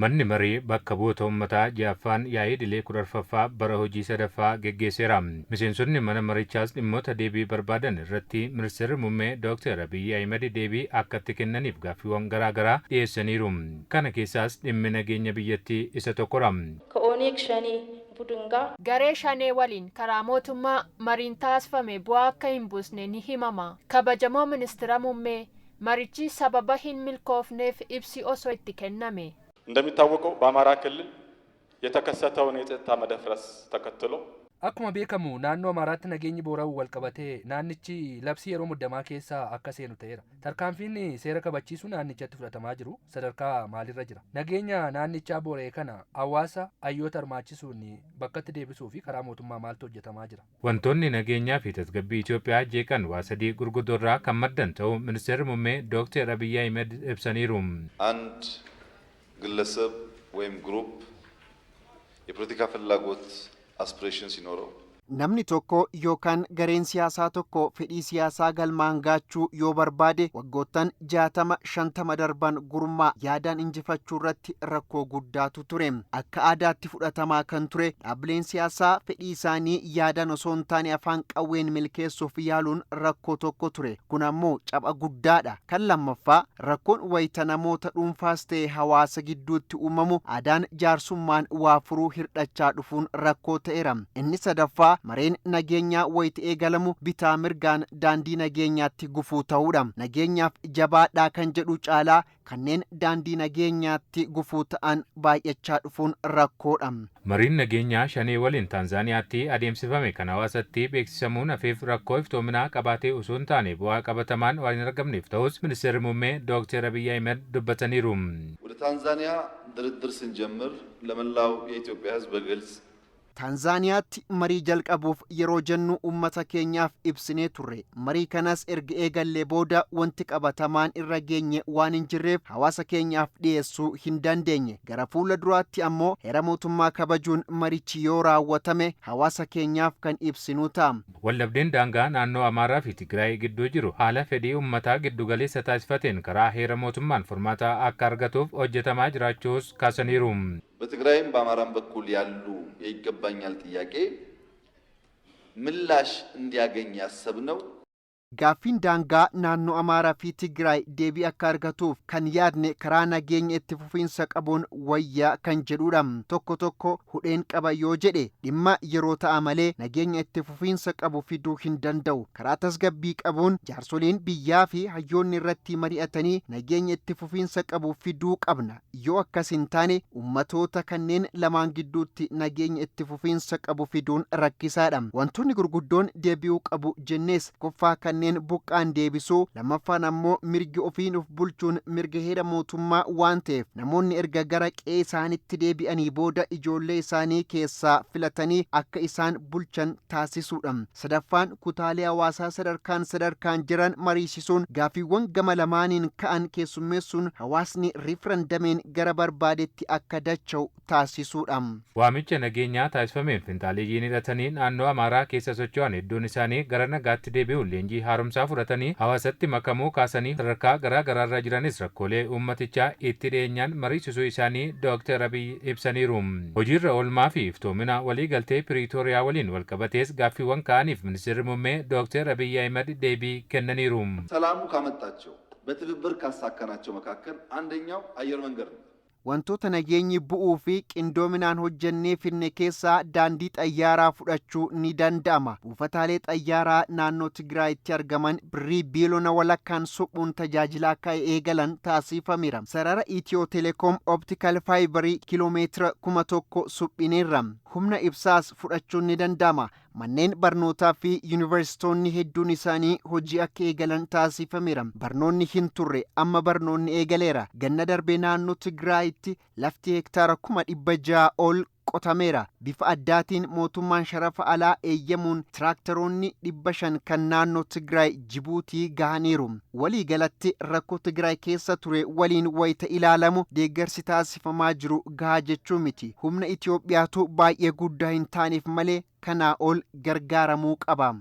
Manni marii bakka bu'oota uummataa ja'affaan yaa'ii idilee 14ffaa bara hojii sadaffaa geggeesseera. Miseensonni mana marichaas dhimmoota deebii barbaadan irratti Ministeerri Muummee Dooktar Abiyyi Ahimad deebii akka itti kennaniif gaaffiiwwan garaa garaa dhiyeessaniiru. Kana keessaas dhimmi nageenya biyyattii isa tokkodha. ከኦነግ ሸኔ ቡድን ጋር Garee Shanee waliin karaa mootummaa mariin taasifame bu'aa akka hin buusne ni himama. Kabajamoo Ministira Muummee, marichi sababa hin milkoofneef ibsi osoo itti kenname. እንደሚታወቀው በአማራ ክልል የተከሰተውን የጸጥታ መደፍረስ ተከትሎ Akkuma beekamu naannoo Amaaraatti nageenyi boora'uu wal qabatee naannichi labsii yeroo muddamaa keessa akka seenu ta'eera. Tarkaanfiin seera kabachiisuu naannichatti fudhatamaa jiru sadarkaa maalirra jira? Nageenya naannichaa boora'e kana hawaasa hayyoota hirmaachisuun bakkatti deebisuu fi karaa mootummaa maaltu hojjetamaa jira? Wantoonni nageenyaa fi tasgabbii Itoophiyaa jeeqan waa sadii gurguddoorraa kan maddan ta'uu Ministeerri Muummee Dooktar Abiyyi Ahimad ibsaniiru. አንድ ግለሰብ ወይም ግሩፕ የፖለቲካ ፍላጎት አስፒሬሽን ሲኖረው Namni tokko yookaan gareen siyaasaa tokko fedhii siyaasaa galmaan gaachuu yoo barbaade, waggoottan 60, 50 darban gurmaa yaadaan injifachuu irratti rakkoo guddaatu ture. Akka aadaatti fudhatamaa kan ture dhaabbileen siyaasaa fedhii isaanii yaadaan osoo hin taane afaan qawween milkeessuuf yaaluun rakkoo tokko ture. Kun ammoo caba guddaadha. Kan lammaffaa, rakkoon wayita namoota dhuunfaas ta'e hawaasa gidduutti uumamu aadaan jaarsummaan waa furuu hirdhachaa dhufuun rakkoo ta'eera. Inni sadaffaa, mareen nageenyaa wayita eegalamu bitaa mirgaan daandii nageenyaatti gufuu ta'uudha. Nageenyaaf jabaadhaa kan jedhu caalaa kanneen daandii nageenyaatti gufuu ta'an baay'achaa dhufuun rakkoodha. Mariin nageenyaa Shanee waliin Taanzaaniyaatti adeemsifame kan hawaasatti beeksisamuun hafeef rakkoo iftoominaa qabaatee osoo hin taane bu'aa qabatamaan waan hin argamneef ta'us Ministeerri Muummee Dooktar Abiyyi Ahimad dubbataniiru. ወደ ታንዛኒያ ድርድር ስንጀምር ለመላው የኢትዮጵያ ሕዝብ በግልጽ Taanzaaniyaatti marii jalqabuuf yeroo jennu uummata keenyaaf ibsinee turre. Marii kanas erga eegallee booda wanti qabatamaan irra geenye waan hin jirreef hawaasa keenyaaf dhiyeessuu hin dandeenye. Gara fuula duraatti ammoo heera mootummaa kabajuun marichi yoo raawwatame hawaasa keenyaaf kan ibsinu ta'a. Waldhabdeen daangaa naannoo Amaaraa fi Tigraay gidduu jiru haala fedhii uummataa giddu galeessa taasifateen karaa heera mootummaan furmaata akka argatuuf hojjetamaa jiraachuus kaasaniiru. በትግራይም በአማራም በኩል ያሉ የይገባኛል ጥያቄ ምላሽ እንዲያገኝ ያሰብነው Gaaffiin daangaa naannoo Amaaraa fi Tigraay deebii akka argatuuf kan yaadne karaa nageenya itti fufiinsa qabuun wayyaa kan jedhudha. Tokko tokko hudheen qaba yoo jedhe dhimma yeroo ta'a malee nageenya itti fufiinsa qabu fiduu hin danda'u. Karaa tasgabbii qabuun jaarsoliin biyyaa fi hayyoonni irratti mari'atanii nageenya itti fufiinsa qabu fiduu qabna. Yoo akkas hin taane ummatoota kanneen lamaan gidduutti nageenya itti fufiinsa qabu fiduun rakkisaadha. Wantoonni gurguddoon deebi'uu qabu jennees, tokkoffaa kanneen buqqaan deebisuu, lammaffaan ammoo mirgi ofiin of bulchuun mirga heera mootummaa waan ta'eef namoonni erga gara qe'ee isaanitti deebi'anii booda ijoollee isaanii keessaa filatanii akka isaan bulchan taasisuudha. Sadaffaan, kutaalee hawaasaa sadarkaan sadarkaan jiran mariisisuun gaaffiiwwan gama lamaaniin ka'an keessummeessuun hawaasni riifrandamiin gara barbaadetti akka dacha'u taasisuudha. Waamicha nageenyaa taasifameen finxaaleeyyiin hidhatanii naannoo Amaaraa keessa socho'an hedduun isaanii gara nagaatti deebi'uun leenjii haaromsaa fudhatanii hawaasatti makamuu kaasanii, sadarkaa garaa garaarra jiranis rakkoolee uummatichaa itti dhiyeenyaan mariisisuu isaanii Dooktar Abiy ibsaniiru. Hojiirra oolmaa fi iftoomina waliigaltee Piriitooriyaa waliin walqabatees gaaffiiwwan ka'aniif Ministeerri Muummee Dooktar Abiy Ahimad deebii kennaniiru. ሰላሙ ካመጣቸው በትብብር ካሳካናቸው መካከል አንደኛው አየር መንገድ ነው። Wantoota nageenyi bu'uu fi qindoominaan hojjennee finne keessaa daandii xayyaaraa fudhachuu ni danda'ama. Buufataalee xayyaaraa naannoo Tigraayitti argaman birrii biiliyoona walakkaan suphuun tajaajila akka eegalan taasifameera. Sarara Itiyoo Telekoom optical fiberii kiloomeetira 1000 suphineerra. Humna ibsaas fudhachuun ni danda'ama. Manneen barnootaa fi yuunivarsiitoonni hedduun isaanii hojii akka eegalan taasifameera. Barnoonni hin turre, amma barnoonni eegaleera. Ganna darbee naannoo Tigraayitti lafti hektaara 600,000 ol qotameera. Bifa addaatiin mootummaan sharafa alaa eeyyamuun tiraaktaroonni 500 kan naannoo Tigraay Jibuutii gahaniiru. Walii galatti rakkoo Tigraay keessa ture waliin wayita ilaalamu deeggarsi taasifamaa jiru gahaa jechuu miti. Humna Itoophiyaatu baay'ee guddaa hin taaneef malee kanaa ol gargaaramuu qaba.